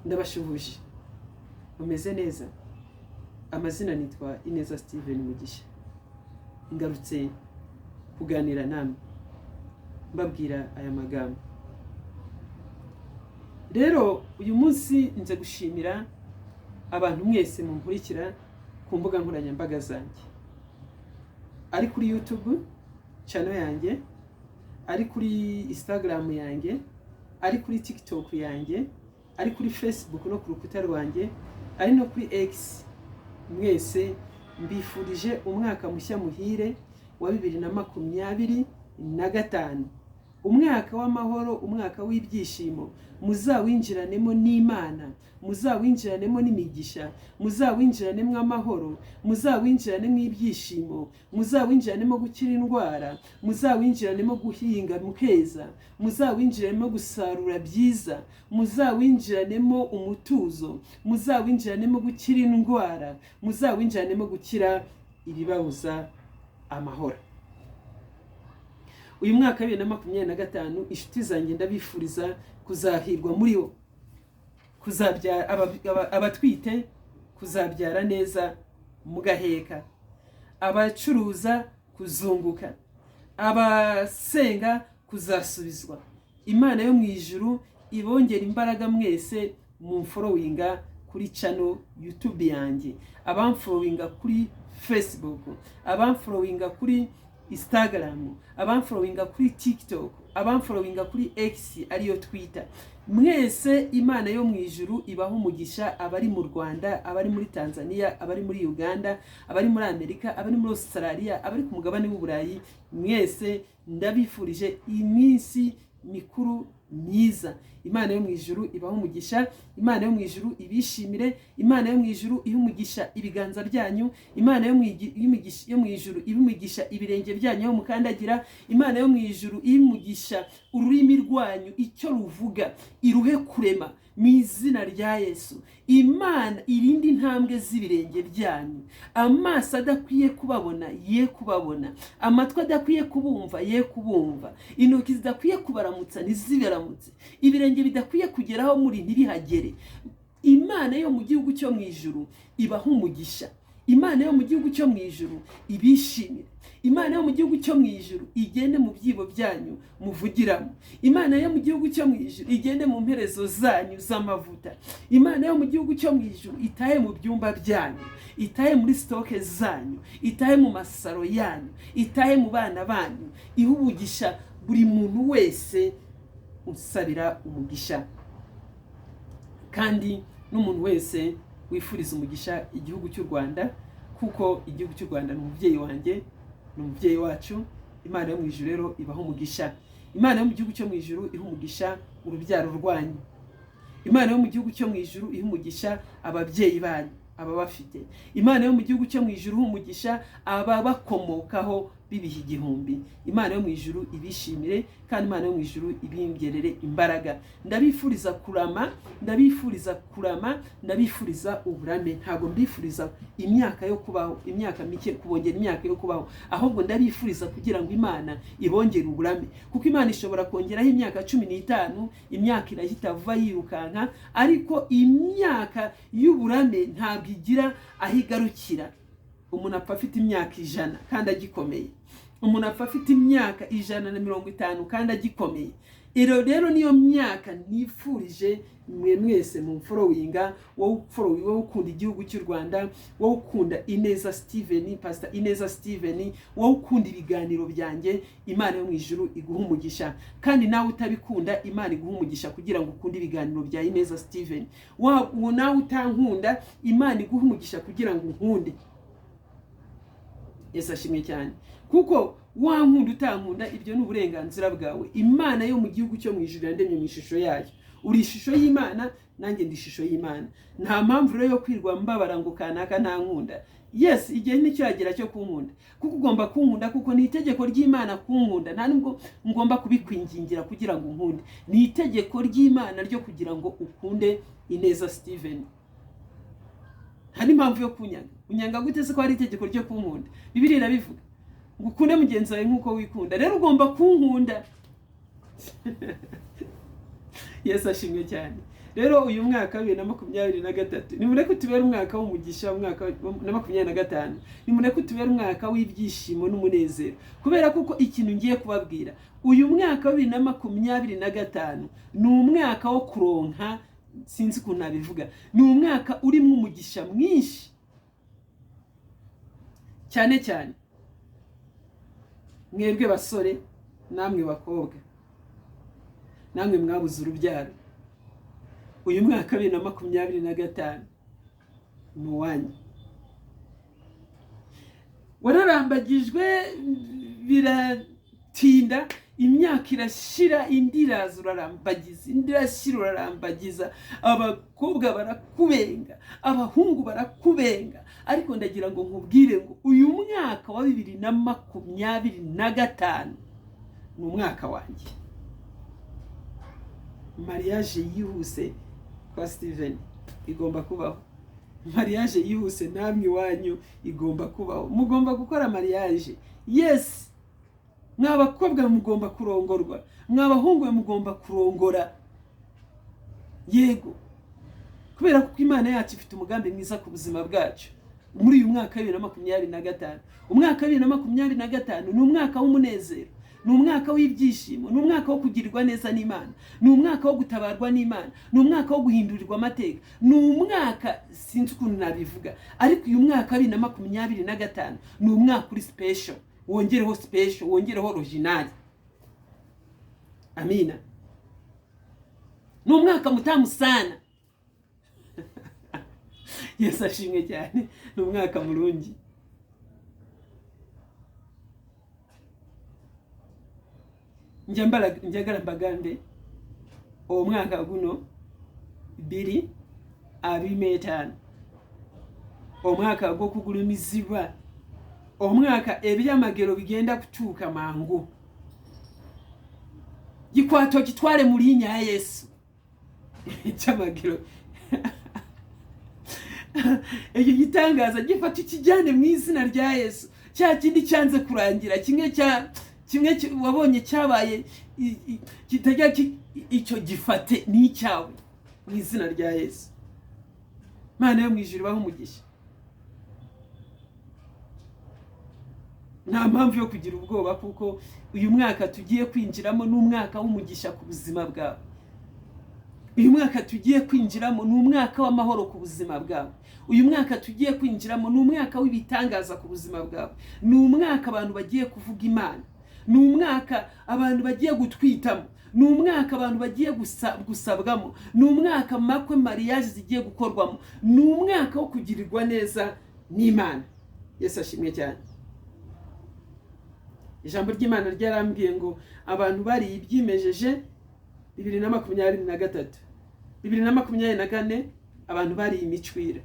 Ndabashuhuje, mumeze neza? Amazina nitwa Ineza Steven Mugisha. Ngarutse kuganira namwe, mbabwira aya magambo. Rero uyu munsi nze gushimira abantu mwese munkurikira ku mbuga nkoranyambaga zanjye, ari kuri YouTube channel yanjye, ari kuri Instagram yanjye, ari kuri TikTok yanjye, ari kuri Facebook no ku rukuta rwanjye, ari no kuri X. Mwese mbifurije umwaka mushya muhire wa 2025, umwaka w'amahoro, umwaka w'ibyishimo. Muzawinjiranemo n'Imana, muzawinjiranemo n'imigisha, muzawinjiranemo amahoro, muzawinjiranemo ibyishimo, muzawinjiranemo gukira indwara, muzawinjiranemo guhinga mukeza, muzawinjiranemo gusarura byiza, muzawinjiranemo umutuzo, muzawinjiranemo gukira indwara, muzawinjiranemo gukira ibibabuza amahoro. Uyu mwaka wa 2025, inshuti zanjye, ndabifuriza kuzahirwa muri wo, kuzabyara, abatwite kuzabyara neza mugaheka, abacuruza kuzunguka, abasenga kuzasubizwa. Imana yo mu ijuru ibongera imbaraga mwese mumfollowinga kuri channel YouTube yanjye, abamfollowinga kuri Facebook, abamfollowinga kuri Instagram, abamfollowinga kuri TikTok, abamfollowinga kuri X ariyo Twitter. Mwese Imana yo mu ijuru ibaha umugisha. Abari mu Rwanda, abari muri Tanzania, abari muri Uganda, abari muri Amerika, abari muri Australia, abari ku mugabane w'Uburayi, mwese ndabifurije iminsi mikuru myiza. Imana yo mu ijuru ibaha umugisha, Imana yo mu ijuru ibishimire, Imana yo mu ijuru ihe umugisha ibiganza byanyu, Imana yo mu ijuru ihe umugisha ibirenge byanyu aho mukandagira, Imana yo mu ijuru ihe umugisha ururimi rwanyu, icyo ruvuga iruhe kurema mu izina rya Yesu. Imana irinde intambwe z'ibirenge byanyu, amaso adakwiye kubabona ye kubabona, amatwi adakwiye kubumva ye kubumva, intoki zidakwiye kubaramutsa ntizibaramutse, ibirenge bidakwiye kugeraho muri ntibihagere. Imana yo mu gihugu cyo mu ijuru ibaha umugisha, Imana yo mu gihugu cyo mu ijuru ibishimire, Imana yo mu gihugu cyo mu ijuru igende mu byibo byanyu muvugiramo, Imana yo mu gihugu cyo mu ijuru igende mu mperezo zanyu z'amavuta, Imana yo mu gihugu cyo mu ijuru itahe mu byumba byanyu, itahe muri stock zanyu, itahe mu masaro yanyu, itahe mu bana banyu, ihe umugisha buri muntu wese usabira umugisha, kandi n'umuntu wese wifuriza umugisha igihugu cy'u Rwanda, kuko igihugu cy'u Rwanda ni umubyeyi wanjye, ni umubyeyi wacu. Imana yo mu ijuru rero ibaha umugisha. Imana yo mu gihugu cyo mu ijuru iha umugisha urubyaro rwanyu. Imana yo mu gihugu cyo mu ijuru iha umugisha ababyeyi banyu ababafite. Imana yo mu gihugu cyo mu ijuru iha umugisha ababakomokaho b'ibihe igihumbi. Imana yo mu ijuru ibishimire, kandi Imana yo mu ijuru ibongerere imbaraga. Ndabifuriza kurama, ndabifuriza kurama, ndabifuriza uburame. Ntabwo mbifuriza imyaka yo kubaho, imyaka mike, kubongera imyaka yo kubaho, ahubwo ndabifuriza kugira ngo Imana ibongere uburame, kuko Imana ishobora kongeraho imyaka 15, imyaka irahita vuba yirukanka, ariko imyaka y'uburame ntabwo igira aho igarukira. Umuntu apfa afite imyaka 100 kandi agikomeye, umuntu apfa afite imyaka 150 kandi agikomeye. Iyo rero niyo myaka nifurije mwe mwese mu mfollowinga, wowe ukunda igihugu cy'u Rwanda, wowe ukunda Ineza Steven, Pastor Ineza Steven, wowe ukunda ibiganiro byanjye. Imana yo mu ijuru iguha umugisha. Kandi nawe utabikunda, Imana iguha umugisha kugira ngo ukunde ibiganiro bya Ineza Steven. Nawe utankunda, Imana iguha umugisha kugira ngo unkunde. Yesu ashimwe cyane. Kuko wankunda utankunda, ibyo ni uburenganzira bwawe. Imana yo mu gihugu cyo mu ijuru yandemye mu ishusho yayo. Uri ishusho y'Imana, nanjye ndi ishusho y'Imana. Nta mpamvu rero yo kwirwa mbabara ngo kanaka ntankunda. Yes, igihe nticyagera cyo kunkunda, kuko ugomba kunkunda, kuko ni itegeko ry'Imana kunkunda. Nta nubwo ngomba kubikwingingira kugira ngo unkunde, ni itegeko ry'Imana ryo kugira ngo ukunde Ineza Steven. Nta n'impamvu yo kunyanga. Unyanga gute se ko hari itegeko ryo kunkunda? Bibiliya irabivuga ngo ukunde mugenzi wawe nk'uko wikunda. Rero ugomba kunkunda. Yesu ashimwe cyane. Rero uyu mwaka wa 2023, nimureke utubere umwaka w'umugisha. Umwaka na 25, nimureke utubere umwaka w'ibyishimo n'umunezero, kubera kuko ikintu ngiye kubabwira, uyu mwaka wa 2025 ni umwaka wo kuronka. Sinzi ukuntu nabivuga, ni umwaka urimo umugisha mwinshi cyane cyane. Mwebwe basore namwe bakobwa, namwe mwabuze urubyaro, uyu mwaka wa 2025 ni uwanyu. Wararambagijwe biratinda, imyaka irashira, indi iraza urarambagiza, indi irashyira urarambagiza, abakobwa barakubenga, abahungu barakubenga. Ariko ndagira ngo nkubwire ngo uyu mwaka wa 2025 ni umwaka wanjye. Mariage yihuse kwa Steven igomba kubaho, mariage yihuse namwe iwanyu igomba kubaho. Mugomba gukora mariage, yes. Mwa bakobwa mugomba kurongorwa, mwa bahungu mugomba kurongora, yego, kubera ko Imana yacu ifite umugambi mwiza ku buzima bwacu muri uyu mwaka wa 2025. Umwaka wa 2025 ni umwaka w'umunezero, ni umwaka w'ibyishimo, ni umwaka wo kugirirwa neza n'Imana, ni umwaka wo gutabarwa n'Imana, ni umwaka wo guhindurirwa amateka, ni umwaka, sinzi ukuntu nabivuga, ariko uyu mwaka wa 2025 ni umwaka uri special. Wongereho special, wongereho original. Amina. Ni umwaka mutamu sana. Yesu ashimwe cyane. Ni umwaka murungi. Njagala mbagambe, omwaka guno 2025, omwaka gw'okugulumizibwa, omwaka ebyamagero bigenda kutuuka mangu. Gikwata okitwale mu linnya ya Yesu. Ekyamagero ekyo gitangaza gifata ukijyane mu izina rya Yesu. Cya kindi cyanze kurangira, kimwe cya kimwe wabonye cyabaye kitajya, icyo gifate, ni icyawe mu izina rya Yesu. Imana yo mu ijuru ibahe umugisha. Nta mpamvu yo kugira ubwoba, kuko uyu mwaka tugiye kwinjiramo ni umwaka w'umugisha ku buzima bwawe. Uyu mwaka tugiye kwinjiramo ni umwaka w'amahoro ku buzima bwawe. Uyu mwaka tugiye kwinjiramo ni umwaka w'ibitangaza ku buzima bwawe. Ni umwaka abantu bagiye kuvuga Imana, ni umwaka abantu bagiye gutwitamo, ni umwaka abantu bagiye gusabwamo, ni umwaka makwe, mariage zigiye gukorwamo, ni umwaka wo kugirirwa neza n'Imana. Yesu ashimwe cyane. Ijambo ry'Imana ryarambwiye ngo abantu bariye ibyimejeje 2023, 2024 abantu bariye imicwira,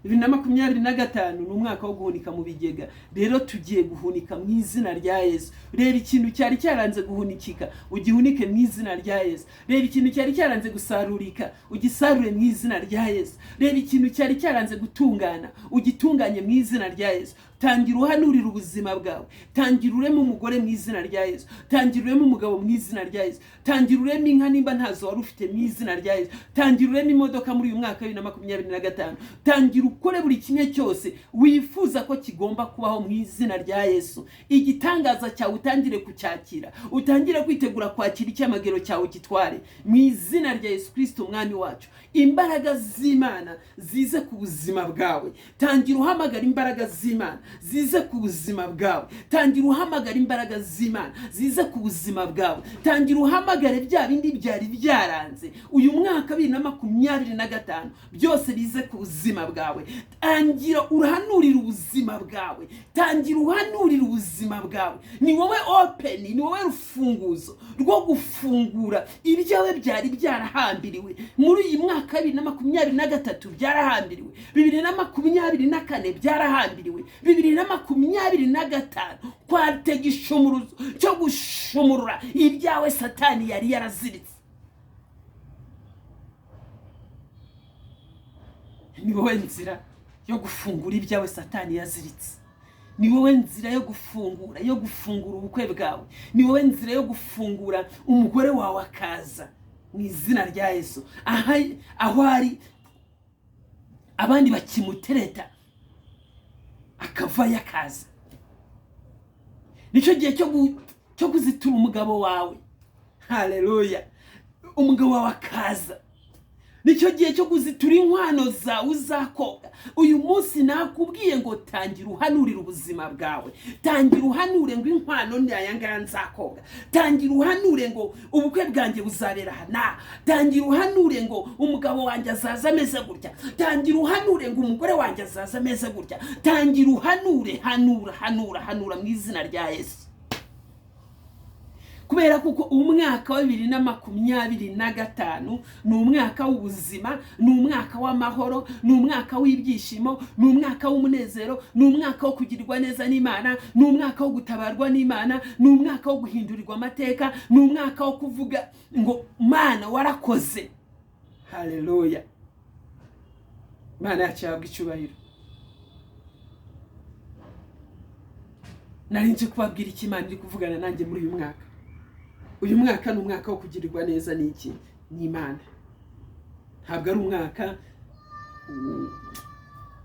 2025 ni umwaka wo guhunika mu bigega. Rero tugiye guhunika mu izina rya Yesu. Reba ikintu cyari cyaranze guhunikika, ugihunike mu izina rya Yesu. Reba ikintu cyari cyaranze gusarurika, ugisarure mu izina rya Yesu. Reba ikintu cyari cyaranze gutungana, ugitunganye mu izina rya Yesu. Tangira uhanurire ubuzima bwawe. Tangira ureme umugore mu izina rya Yesu. Tangira ureme umugabo mu izina rya Yesu. Tangira ureme inka nimba ntazo wari ufite mu izina rya Yesu. Tangira ureme imodoka muri uyu mwaka wa 2025. Tangira ukore buri kimwe cyose wifuza ko kigomba kubaho mu izina rya Yesu. Igitangaza cyawe utangire kucyakira, utangire kwitegura kwakira icyamagero cyawe, ugitware mu izina rya Yesu Kristo umwami wacu. Imbaraga z'Imana zize ku buzima bwawe. Tangira uhamagara imbaraga z'Imana zize ku buzima bwawe. Tangira uhamagara imbaraga z'Imana zize ku buzima bwawe. Tangira uhamagare bya bindi byari byaranze uyu mwaka 2025, byose bize ku buzima bwawe. Tangira uhanurire ubuzima bwawe. Tangira uhanurire ubuzima bwawe. Ni wowe open, ni wowe rufunguzo rwo gufungura ibyawe byari byarahambiriwe. Muri uyu mwaka 2023 byarahambiriwe, 2024 byarahambiriwe, 2025 kwatega ishumuruzo cyo gushumurura ibyawe Satani yari yaraziritse. Ni wowe nzira yo gufungura ibyawe Satani yaziritse. Ni wowe nzira yo gufungura ubukwe bwawe. Ni wowe nzira yo gufungura umugore wawe akaza. Mu izina rya Yesu, aho ari abandi bakimutereta akavayo akaza. Nicyo gihe cyo kuzitura umugabo wawe. Haleluya! Umugabo wawe akaza. Nicyo gihe cyo kuzitura inkwano zawe uzakobwa. Uyu munsi nakubwiye ngo tangira uhanurire ubuzima bwawe, tangira uhanure ngo inkwano ni aya ngaya nzakobwa, tangira uhanure ngo ubukwe bwanjye buzabera aha na, tangira uhanure ngo umugabo wanjye azaza ameze gutya, tangira uhanure ngo umugore wanjye azaza ameze gutya, tangira uhanure, hanura, hanura, hanura mu izina rya Yesu. Kubera kuko umwaka wa 2025 ni umwaka w'ubuzima, ni umwaka w'amahoro, ni umwaka w'ibyishimo, ni umwaka w'umunezero, ni umwaka wo kugirirwa neza n'Imana, ni umwaka wo gutabarwa n'Imana, ni umwaka wo guhindurirwa amateka, ni umwaka wo kuvuga ngo Mana warakoze. Haleluya! Imana yacu yahabwa icyubahiro. Nari nje kubabwira icyo Imana iri kuvugana nanjye muri uyu mwaka. Uyu mwaka ni umwaka wo kugirirwa neza n'iki? N'Imana. Ntabwo ari umwaka,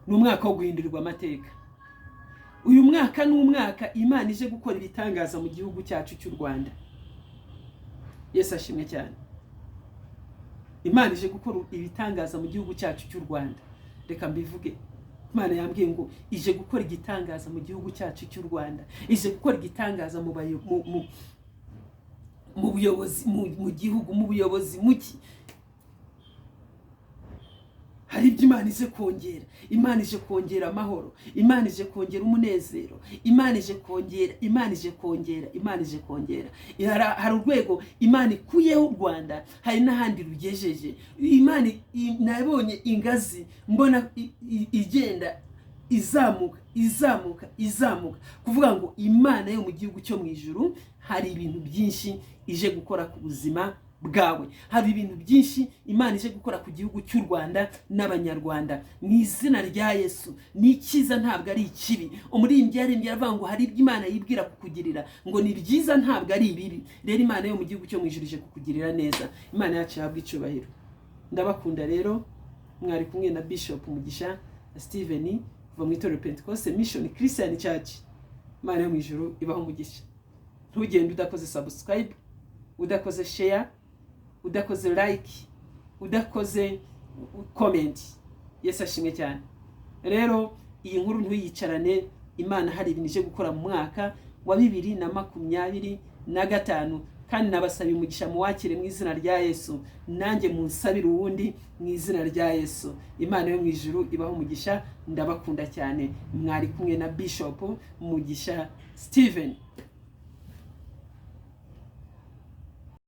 ni umwaka wo guhindurirwa amateka. Uyu mwaka ni umwaka Imana ije gukora ibitangaza mu gihugu cyacu cy'u Rwanda. Yesu ashimwe cyane. Imana ije gukora ibitangaza mu gihugu cyacu cy'u Rwanda. Reka mbivuge. Imana yambwiye ngo ije gukora igitangaza mu gihugu cyacu cy'u Rwanda. Ije gukora igitangaza mu buyobozi, mu gihugu, mu buyobozi muki. Hari ibyo Imana ije kongera. Imana ije kongera amahoro, Imana ije kongera umunezero, Imana ije kongera, Imana ije kongera, Imana ije kongera. Hari urwego Imana ikuyeho u Rwanda, hari n'ahandi rugejeje. Imana nabonye ingazi mbona igenda izamuka, izamuka, izamuka, kuvuga ngo Imana yo mu gihugu cyo mu ijuru hari ibintu byinshi ije gukora ku buzima bwawe, hari ibintu byinshi Imana ije gukora ku gihugu cy'u Rwanda n'Abanyarwanda mu izina rya Yesu. Ni icyiza, ntabwo ari ikibi. Umuririmbyi yaririmbye aravuga ngo hari ibyo Imana yibwira kukugirira, ngo ni byiza ntabwo ari ibibi. Rero Imana yo mu gihugu cyo mu ijuru ije kukugirira neza. Imana yacu yahabwa icyubahiro. Ndabakunda rero, mwari kumwe na Bishop Mugisha Steven kuva mu itorero Pentecost Mission Christian Church. Imana yo mu ijuru ibaho umugisha. Ntugende udakoze subscribe, udakoze share, udakoze like, udakoze comment. Yesu ashimwe cyane. Rero iyi nkuru ntuyicarane. Imana hari ibintu ije gukora mu mwaka wa 2025, kandi nabasaba umugisha muwakire mu izina rya Yesu, nanjye munsabire uwundi mu izina rya Yesu. Imana yo mu ijuru ibaho umugisha. Ndabakunda cyane. Mwari kumwe na Bishop Mugisha Steven.